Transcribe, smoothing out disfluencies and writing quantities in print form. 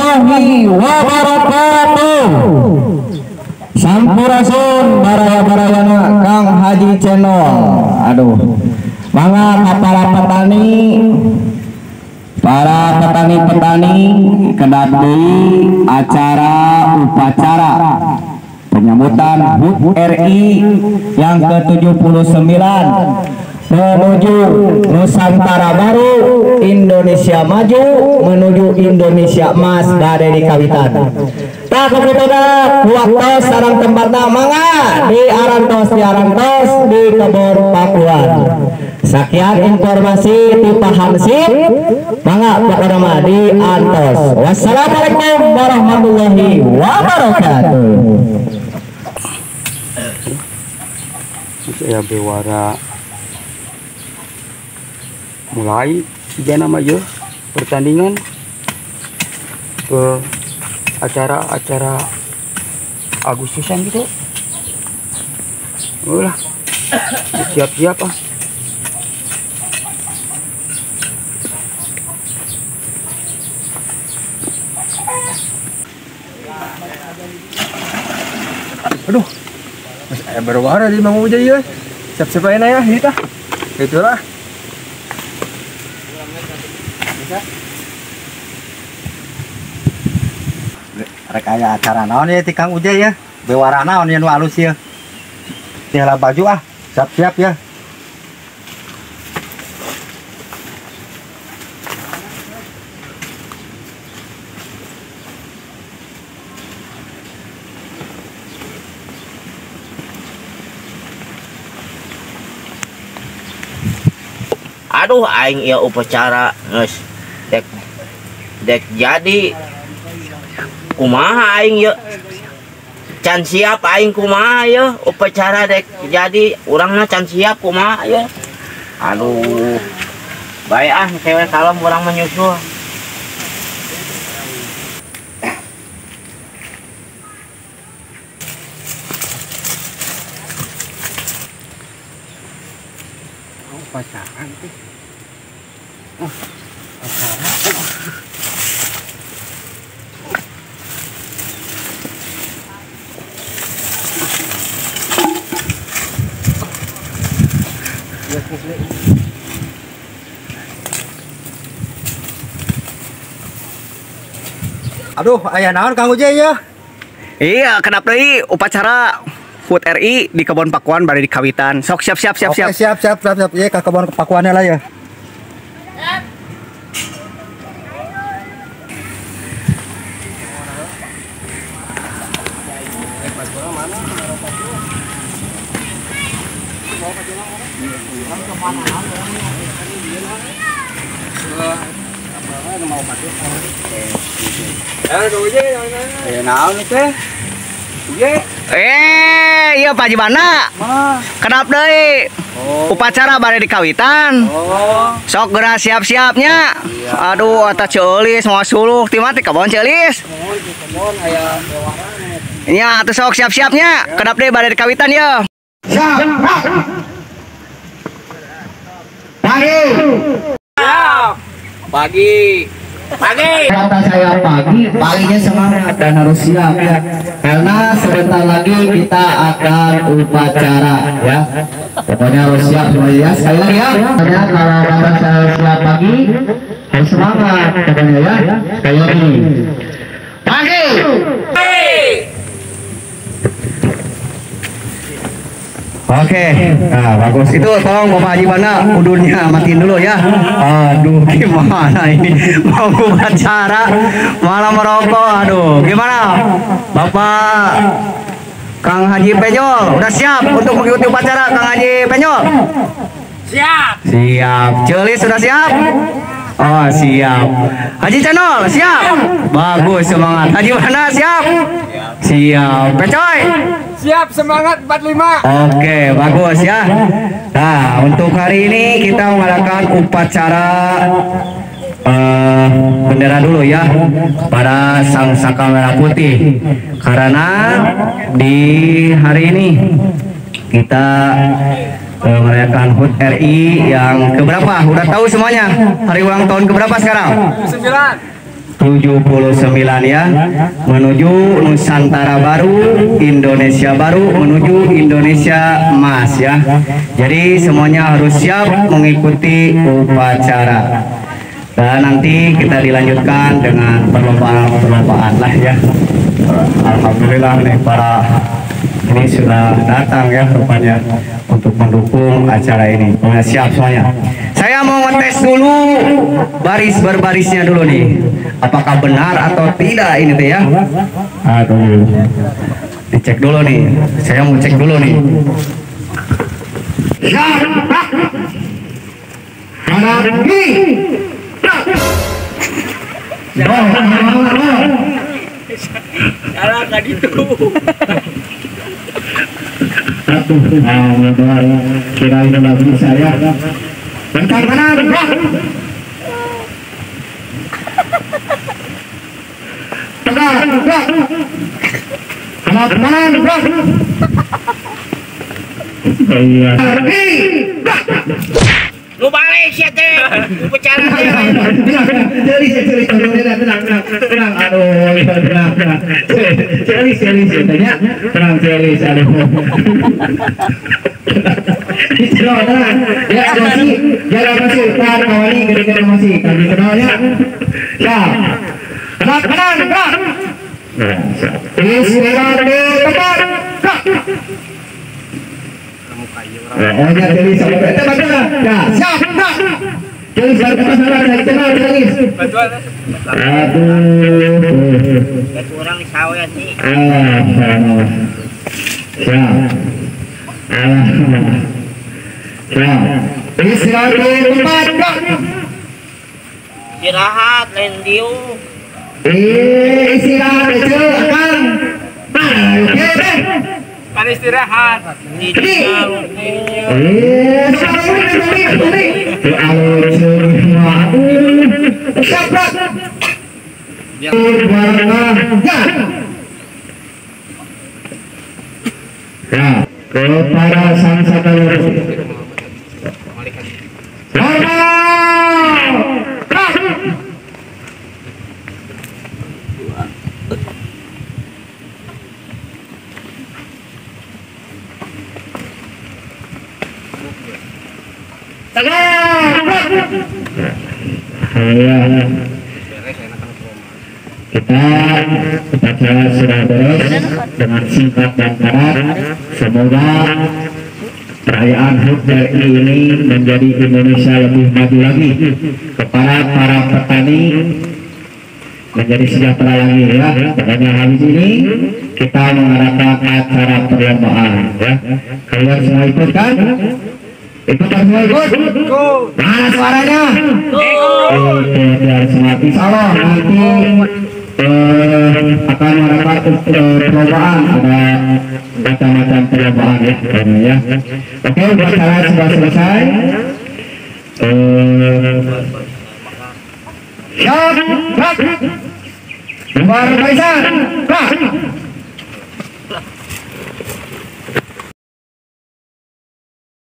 warahmatullahi wabarakatuh. Sampurasun baraya-barayana Kang Haji Channel. Aduh, mangga para petani, para petani-petani kedap deui acara upacara penyambutan HUT RI yang ke-79 menuju Nusantara Baru, Indonesia Maju, menuju Indonesia Emas bade di kawitan. Tah kabutuna waktu sareng tempatna mangga di arantos di Kebon Pakuan. Sekian informasi ti Pak Hansip, mangga pokona mah di antos. Wassalamualaikum warahmatullahi wabarakatuh. Saya bewara mulai tiga nama ya pertandingan ke acara-acara Agustusan gitu. Ulah, siap-siap ah. Aduh, masih berwara di Mang Ujay ya. Siap-siap aja ya, kita. Itulah. Rek aya acara naon ya ti Kang Ujay ya. Bewara naon ya nu alus ya. Tinggal baju ah, siap-siap ya. Aduh aing ieu upacara geus dek jadi kumaha aing yeuh can siap aing kumaha yeuh upacara dek jadi urangna can siap kumaha yeuh. Aduh bae ah cewek kalem urang menyusul. Upacara teh. Oh, upacara. Aduh, aya naon Kang Ujay ya? Iya, kenapa deui upacara HUT RI di Kebon Pakuan bade di kawitan. Sok siap. Oke, siap. Iya, ke Kebon Pakuannya lah ya. Iya Pak Haji Bana. Kenapa deui? Upacara bade di kawitan. Sok geura siap-siapnya. Aduh, eta Ceulis mau suluh ti mah ti kebon Ceulis. Nya atuh sok siap-siapnya. Kenapa deui bade di kawitan ya? Siap. Pagi. Siap. Pagi. Pagi. Kata saya pagi, paginya semangat dan harus siap ya. Karena sebentar lagi kita akan upacara ya. Pokoknya harus siap semuanya ya. Sekali lagi ya. Pokoknya kalau kata saya siap pagi, harus semangat pokoknya ya. Sekali lagi. Pagi. Oke, nah bagus. Itu tolong Bapak Haji Bana udurnya matiin dulu ya. Aduh, gimana ini mau upacara malah merokok. Aduh, gimana Bapak Kang Haji Penyol? Udah siap untuk mengikuti upacara Kang Haji Penyol? Siap. Siap. Celis sudah siap? Oh, siap. Haji Channel siap? Bagus, semangat. Haji Bana siap? Siap. Pecoy? Siap, semangat 45. Oke, bagus ya. Nah, untuk hari ini kita mengadakan upacara bendera dulu ya pada Sang Saka Merah Putih. Karena di hari ini kita merayakan HUT RI yang keberapa? Udah tahu semuanya? Hari ulang tahun keberapa sekarang? 9. 79 ya, menuju Nusantara baru, Indonesia baru, menuju Indonesia emas ya. Jadi semuanya harus siap mengikuti upacara. Dan nanti kita dilanjutkan dengan perlombaan-perlombaan lah ya. Alhamdulillah nih para ini sudah datang ya rupanya untuk mendukung acara ini. Pokoknya siap semuanya. Saya mau ngetes dulu baris berbarisnya dulu nih. Apakah benar atau tidak ini teh ya? Aduh. Dicek dulu nih. Saya mau cek dulu nih. Siap. Kanan kiri. Salah tadi tuh. Aduh, kirain udah bisa ya. Bentar kanan, tegak, kanan, kanan, iya. Lu balik sih teh, upacara teh. Celis, celis, tenang, tenang, tenang, aduh, tenang, tenang. Celis, celis, tanya, tenang, celis, aduh. Tenang, tenang. Ya, emosi, jangan emosi, tahan kawali, gede-gede emosi, kami kenal ya. Siap. Tenang, tenang, tenang. Istirahat di tempat. Oh ya, celis, itu bantuan. Ya, siap, nak. Celis, baru kita salah, saya kenal celis. Aduh. Kurang sawe sih. Ah, siap. Ah, siap. Istirahat di tempat. Istirahat, lain diu. Istirahat itu akan. Oke deh. Kan istirahat. Ya, kepada sang saka. Kita upacara sudah beres dengan singkat dan padat. Semoga perayaan HUT RI ini menjadi Indonesia lebih maju lagi, kepada para petani menjadi sejahtera lagi ya. Pokoknya habis ini kita mengadakan acara perlombaan ya. Kalian semua ikut kan? Ikut semua ikut? Mana suaranya? Oke, biar semua. Insya Allah nanti akan mengadakan perlombaan, ada macam-macam perlombaan ya, ya. Oke, upacara sudah selesai. Siap, bubar barisan.